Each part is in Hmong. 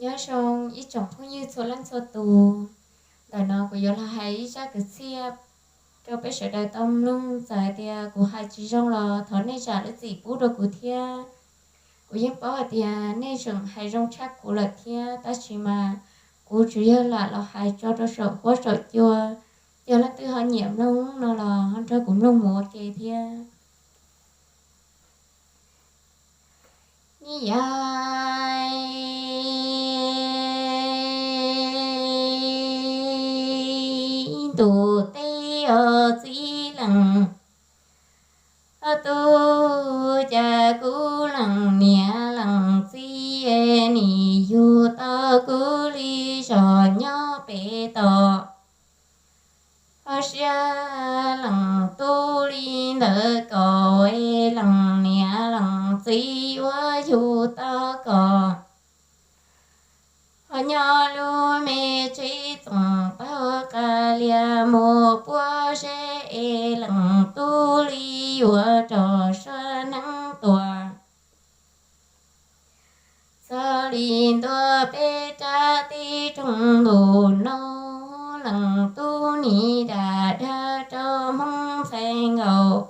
Nyob zoo ib tsoom phooj ywg txhua leej txhua tus. Ntawm no kuv yuav los hais ib zaj kwv txhiaj rau peb sawv daws tau mloog. Txawm hais tias kuv hais tsis zoo los thov nej zam lub txim pub rau kuv thiab. Kuv yeej paub hais tias nej tseem hais zoo tshaj kuv lawm thiab, tab sis mas kuv tsuas yog lam los hais tso rau saum huab saum cua, yog leej twg ho nyiam mloog no los ho nrog kuv mloog mus ua ke thiab. Nyob ntu teb os txiv leej, ho tub cas kuv leej niam leej txiv nim yug tau kuv li zog nyob pem toj. Ho siab leej tub li ntawd kom leej niam leej txiv yuav yug tau kom. Ho nyob lub me tsev txoos taug qab liaj mus puab zeb es leej tub li yuav rov suab neeb tuaj. Txog li ntua peb rab teb roog ntu no, leej tub nim dam dag rau Hmoob ntxhais nkaus.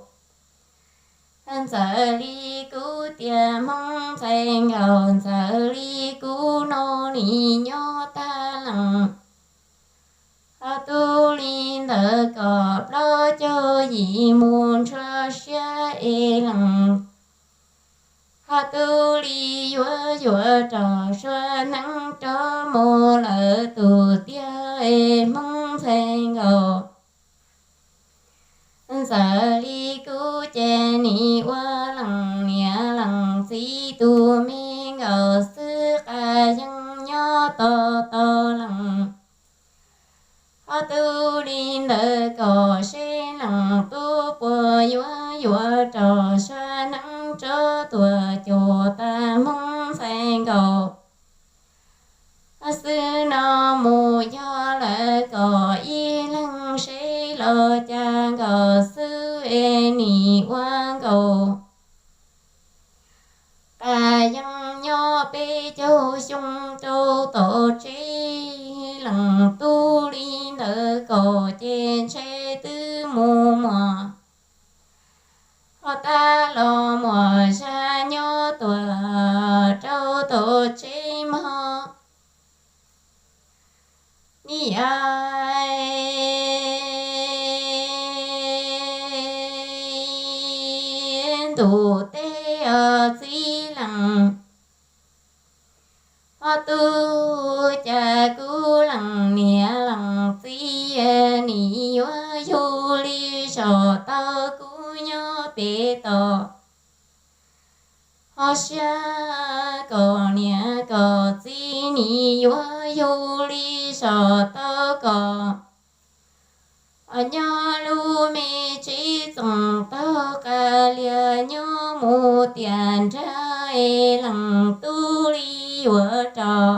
Ntxawm li kuv tias Hmoob ntxhais nkaus, ntxawm li kuv no nim nyob tag leej. Ho tub li ntawd kom plaub caug yim mus ntsuag siab es leej. Ho tub li yuav yuav rov suab neeb rov mus lawm tus tiag es Hmoob ntxhais nkaus. Ntxawm li kuv ces nim ua leej niam leej txiv tus me nkaus xwb, qas yeej nyob tos tos leej. Ho tub li ntawd kom seb leej tub puas yuav yuav rov suab neeb rov tuaj cuag tag Hmoob ntxhais nkaus. Xwb no mus yog lawm kom ib leeg seb los cas nkaus xwb es nim ua nkaus. Qas yeej nyob peb caug xyoo rau tom tsev, leej tub li ntawd kom ces ntshe twb mus muag. Ho tab los muaj zaj nyob tuaj rau tom tsev mog. Nyob ntu teb os txiv leej, ho tub cas kuv leej niam leej txiv nim yuav yug li zog tau kuv nyob pem toj. Ho siab kom niam kom txiv nim yuav yug li zog tau kom. Ho nyob lub me tsev txoos taug qab liaj nyob mus tiam nrag es leej tub li yuav rov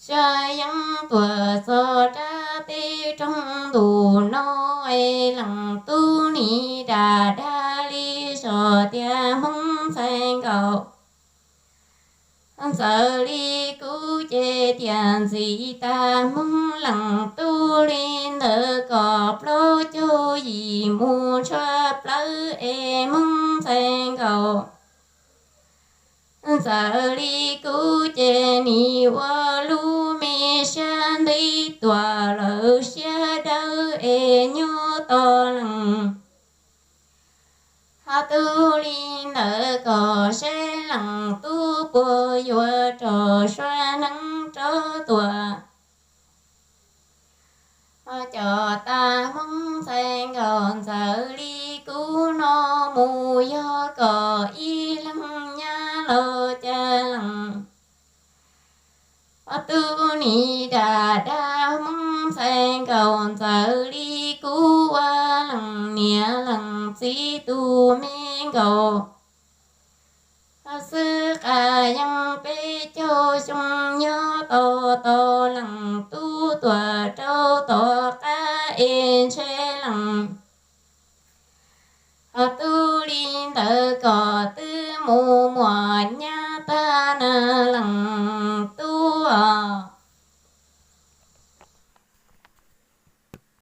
suab yeeb tuaj txog rab teb roog ntu no es leej tub nim dam dag li zog tias Hmoob ntxhais nkaus. Ntxawm li kuv ces tias ntxim tag Hmoob, leej tub li ntawd kom plaub caug yim mus tshuab plawv es Hmoob ntxhais nkaus. Ntxawm li kuv ces nim ua lub me siab ntev tuaj lawm siab dawb es nyob tos leej. Ho tub li ntawd kom seb leej tub puas yuav rov suab neeb rov tuaj. Ho cov tag Hmoob ntxhais nkaus, ntxawm li kuv no mus yog kom ib leeg nyab los cas leej. Ho tub nim dam dag Hmoob ntxhais nkaus, ntxawm li kuv ua leej niam leej txiv tus me nkaus. Ho xwb qas yeej peb caug xyoo nyob tos tos leej tub tuaj rau tom qab es ntshe leej. Ho tub li ntawd kom twb mus muaj nyab tag na leej.